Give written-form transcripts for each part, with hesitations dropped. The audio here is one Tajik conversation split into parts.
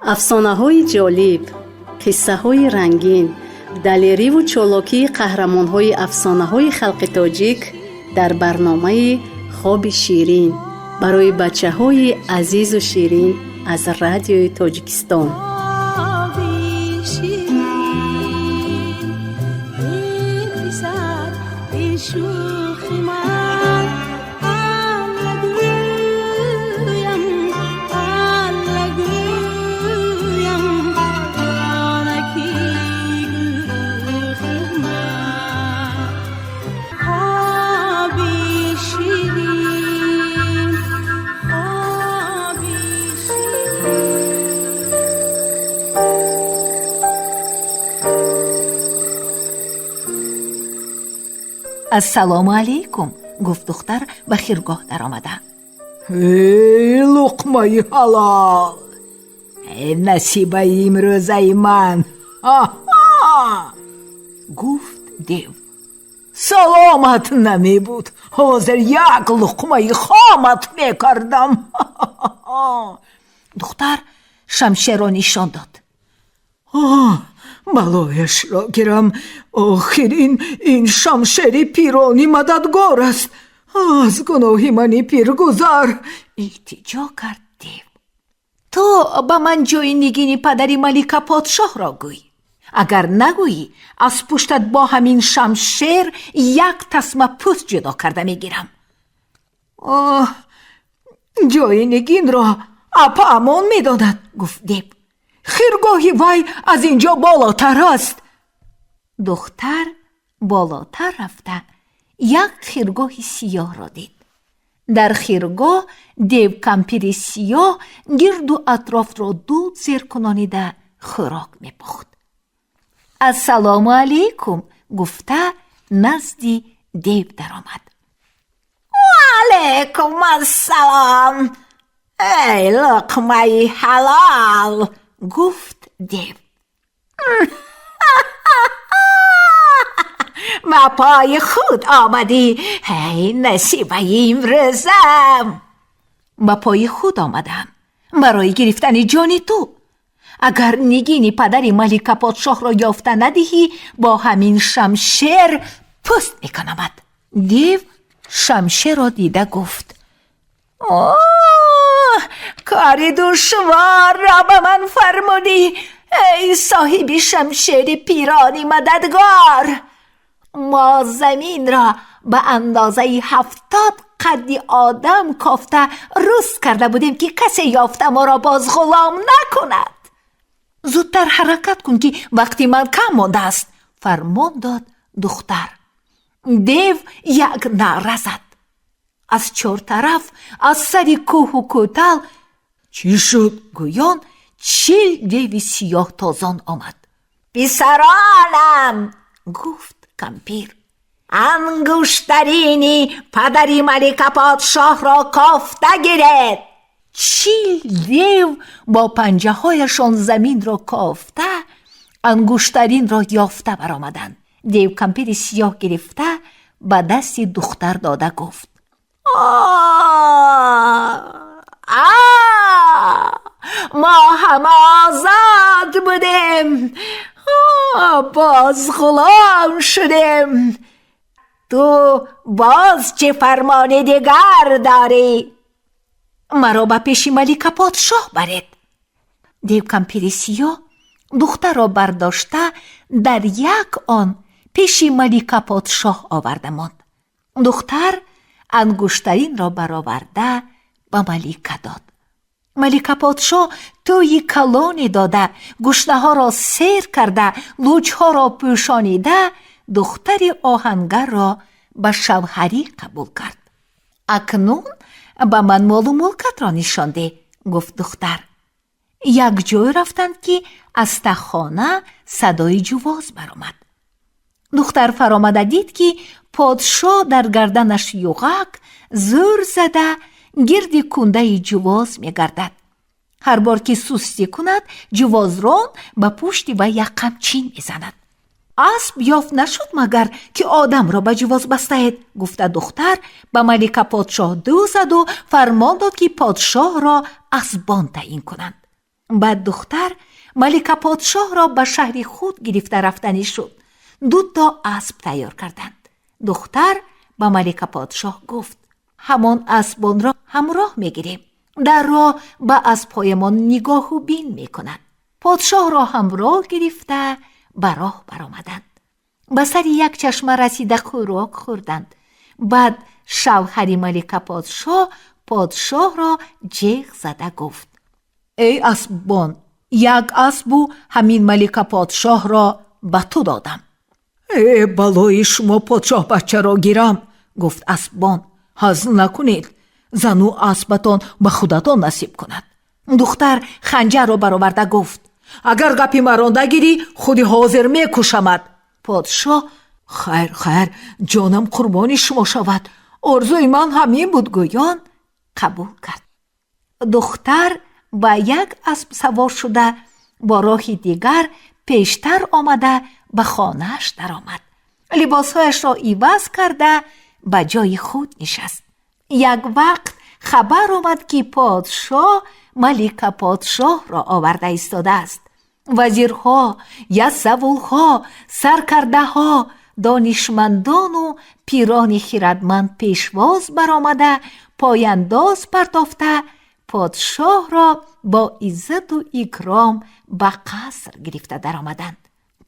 Афсонаҳои ҷолиб, қиссаҳои рангин, далериву чолокии қаҳрамонҳои афсонаҳои халқи тоҷик дар барномаи «Хоби ширин» барои бачаҳои азизу ширин аз Радиои Тоҷикистон. Хоби ширин, эй писар, эй шӯхи ман, Алла гӯям, Алла гӯям, онаки гурӯхи ман. Хоби ширин, хоби ширин. Ассалому алайкум, гуфт духтар ба хиргоҳ даромада. Эй луқмаи ҳалол, эй насибаи имрӯзаи ман! Аҳа! Гуфт дев. Саломат намебуд, ҳозир як луқмаи хомат мекардам. Духтар шамшерро нишон дод. Балояшро гирам, охир ин шамшери пирони мададгор аст. Аз гуноҳи мани пир гузар. Илтиҷо кард дев. Ту ба ман ҷои нигини падари малика подшоҳро гӯй. Агар нагӯӣ, аз пуштат бо ҳамин шамшер як тасма пӯст ҷудо карда мегирам. Оҳ, ҷои нигинро апаамон медонад, гуфт дев. Хиргоҳи вай аз ин ҷо болотар аст. Духтар болотар рафта як хиргоҳи сиёҳро дид. Дар хиргоҳ дев кампири сиёҳ гирду атрофро дуд зер кунонида хӯрок мепухт. Ассалому алайкум гуфта, назди дев даромад. Алайкум ассалом, эй луқмаи ҳалол, гуфт дев. Ба пои худ омадӣ, эй насибаи имрӯзам. Ба пои худ омадам барои гирифтани ҷони ту. Агар нигини падари малика подшоҳро ёфта надиҳӣ, бо ҳамин шамшер пӯст мекунамат. Дев шамшерро дида гуфт: Оҳ, кори душворро ба ман фармудӣ, эй соҳиби шамшери пирони мададгор. Мо заминро ба андозаи 70 қадди одам кофта руст карда будем, ки касе ёфта моро боз ғулом накунад. Зудтар ҳаракат кун, ки вақти ман кам мондааст, фармон дод духтар. Дев як наъра зад. Аз чор тараф, аз сари кӯҳу кӯтал Чӣ шуд? гӯён 40 деви сиёҳ тозон омад. Писаронам, гуфт кампир, ангуштарини падари малика подшоҳро кофта гиред. 40 дев бо панҷаҳояшон заминро кофта, ангуштаринро ёфта баромаданд. Дев кампири сиёҳ гирифта, ба дасти духтар дода гуфт: А, мо ҳама озод будем, боз ғулом шудем. Ту боз чӣ фармони дигар дорӣ? Маро ба пеши малика подшоҳ баред. Дев кампири сиёҳ духтарро бардошта, дар як он пеши малика подшоҳ оварда монд. Духтар ангуштаринро бароварда, ба малика дод. Малика подшоҳ тӯйи калоне дода, гушнаҳоро сер карда, луҷҳоро пӯшонида, духтари оҳангарро ба шавҳарӣ қабул кард. Акнун ба ман молу мулкатро нишон деҳ, гуфт духтар. Як ҷой рафтанд, ки аз таххона садои ҷувоз баромад. Духтар фаромада дид, ки подшоҳ дар гарданаш юғак зӯр зада, гирди кундаи ҷувоз мегардад. Ҳар бор ки сустӣ кунад, ҷувозрон ба пушти вай як қамчин мезанад. Асп ёфт нашуд, магар ки одамро ба ҷувоз бастаед, гуфта, духтар ба малика подшоҳ ду заду фармон дод, ки подшоҳро асбон таъин кунанд. Баъд духтар малика подшоҳро ба шаҳри худ гирифта рафтанӣ шуд. Дуто асп тайёр карданд. Духтар ба малика подшоҳ гуфт: «Ҳамон асбонро ҳамроҳ мегирем, дар роҳ ба аспҳоямон нигоҳу бин мекунанд». Подшоҳро ҳамроҳ гирифта, ба роҳ баромаданд. Ба сари як чашма расида, хӯрок хӯрданд. Баъд шавҳари малика подшоҳ подшоҳро ҷеғ зада гуфт: «Эй асббон, як асбу ҳамин малика подшоҳро ба ту додам». «Э, балои шумо подшоҳбачаро гирам, — гуфт асббон, — ҳазл накунед, зану асбатон ба худатон насиб кунад». Духтар ханҷарро бароварда гуфт: «Агар гапи маро нагирӣ, худи ҳозир мекушамад». Подшоҳ: «Хайр, хайр, ҷонам қурбони шумо шавад, орзуи ман ҳамин буд», — гӯён қабул кард. Духтар ба як асп савор шуда, бо роҳи дигар пештар омада, ба хонааш даромад. Либосҳояшро иваз карда, ба ҷои худ нишаст. Як вақт хабар омад, ки подшоҳ малика подшоҳро оварда истодааст. Вазирҳо, ясавулҳо, саркардаҳо, донишмандону пирони хирадманд пешвоз баромада, пояндоз партофта, подшоҳро бо иззату икром ба қаср гирифта даромаданд.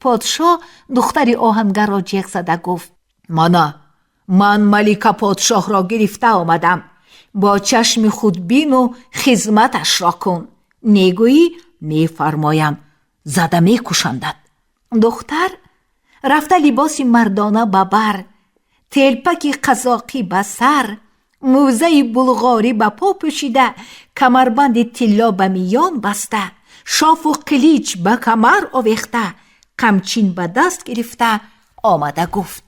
Подшоҳ духтари оҳангарро ҷеғ зада гуфт: «Мана ман малика подшоҳро гирифта омадам, бо чашми худ бину хизматашро кун. Негӯӣ, мефармоям, зада мекушандат». Духтар рафта, либоси мардона ба бар, телпаки қазоқӣ ба сар, мӯзаи булғорӣ ба по пӯшида, камарбанди тилло ба миён баста, шофу қилич ба камар овехта, қамчин ба даст гирифта омада гуфт: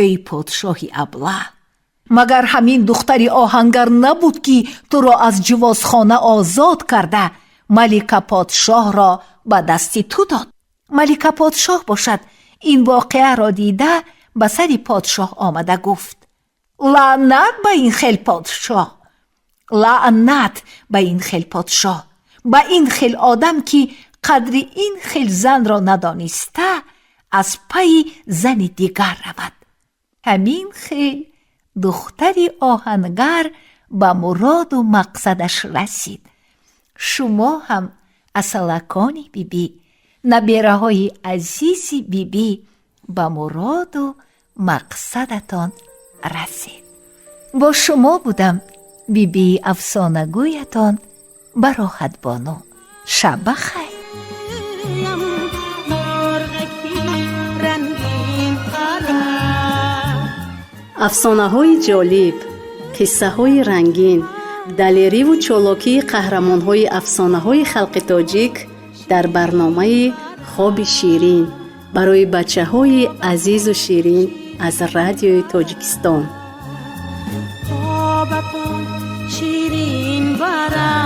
«Эй подшоҳи аблаҳ, магар ҳамин духтари оҳангар набуд, ки туро аз ҷувозхона озод карда, малика подшоҳро ба дасти ту дод?» Малика подшоҳ бошад, ин воқеаро дида, ба сари подшоҳ омада гуфт: «Лаънат ба ин хел подшоҳ, лаънат ба ин хел подшоҳ, ба ин хел одам, ки қадри ин хел занро надониста, аз пайи зани дигар равад». Ҳамин хел духтари оҳангар ба муроду мақсадаш расид. Шумо ҳам, асалакони бибӣ, набераҳои азизи бибӣ, ба муроду мақсадатон расед. Бо шумо будам бибии афсонагӯятон Бароҳатбону. Шаб ба хайр. Мурғаки рангин парад. Афсонаҳои ҷолиб, қиссаҳои рангин, далериву чолокии қаҳрамонҳои афсонаҳои халқи тоҷик дар барномаи «Хоби ширин» барои бачаҳои азизу ширин аз Радиои Тоҷикистон. Хобатон ширин барад.